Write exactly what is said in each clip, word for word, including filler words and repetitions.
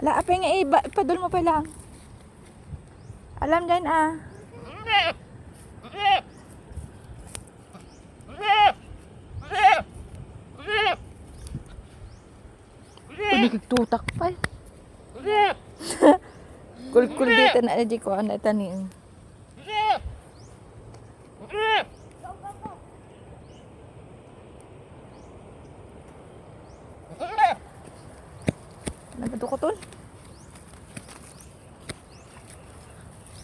Ala, apay nga iba-, ipadul mo pa lang. Alam dyan, ah. Nagtutak pa, eh. Kulkul dito na, eh, di ko, ano, ito ni, eh. Nagdukoton.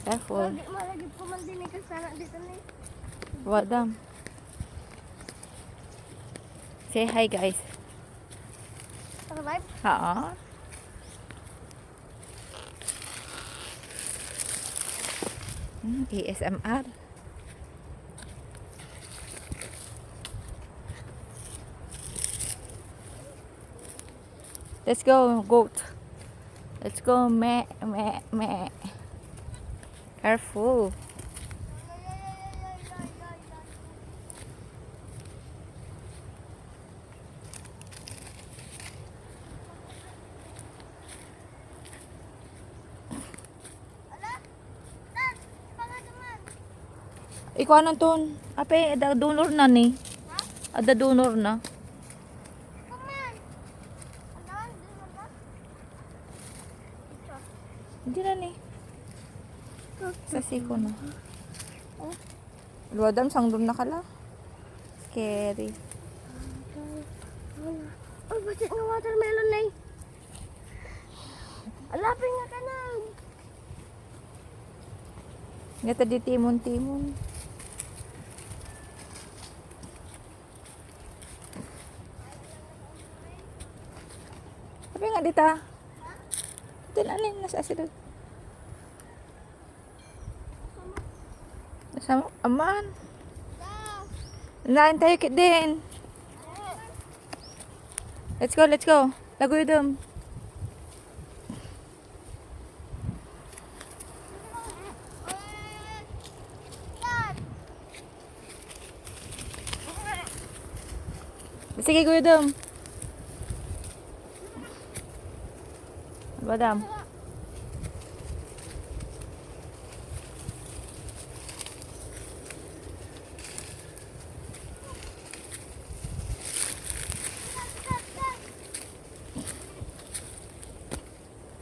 Careful. Malagip ko man din, eh, kasana dito ni. Wadam. Say hi, guys. Ang live? Oo. Hmm, A S M R. Let's go, goat. Let's go, me, me, me. Careful. Ikuanan ton. Apay, adda donor na ni. Adda donor na. Hindi na ni. Sa siko na. Luadam, sangdon na kala. Scary. Ay, basit nga watermelon na eh. Alapin nga kanan. Ngata di timon-timon. Sabi nga dita. Din, alin, nasa asidog. Nasa aman. Nain tayo kit din. Let's go, let's go. Laguyudom. Sige, Kuya Dom. Badam.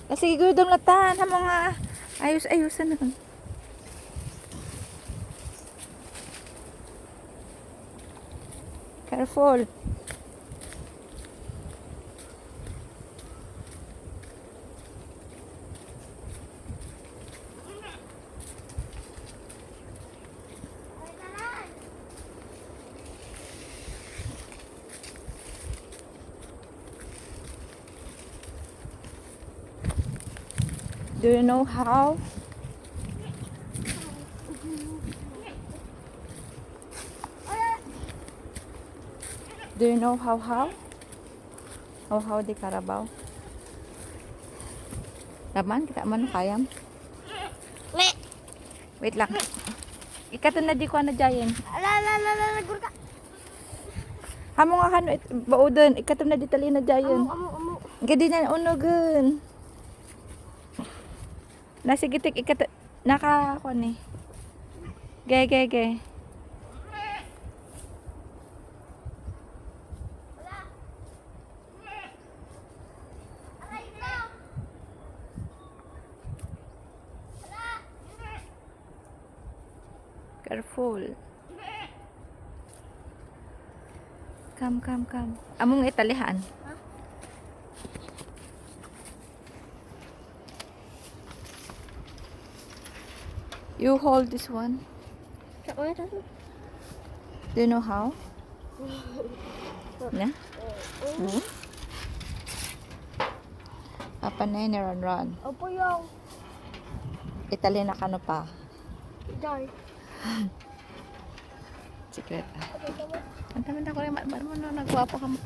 Ah, sige, Kuya Dom, latan. Ha, mga ayos-ayosan na. Careful. Do you know how? Do you know how how? How how di karabaw? Laman, kita man kayam. Wait lang. Ikaton na di ko na jayen. Ala, ala, ala, ala, gurka. Amo nga kano it-, bauden, ikaton na di tali na jayen. Amo, amo, amo. Gadi na unugen. Nasigitik ikat-, naka, kuan ni. Ge, ge, ge. Careful. Come, come, come. Among italihan. You hold this one. Sa kuya, sa kuya. Do you know how? Na? Hmm? Apa na yun, run, run? Opo, yung Itali na kano pa? Dahil. Secret. Ang tama na ko rin, ma-, ma-, ma-, nagwapo ka mo.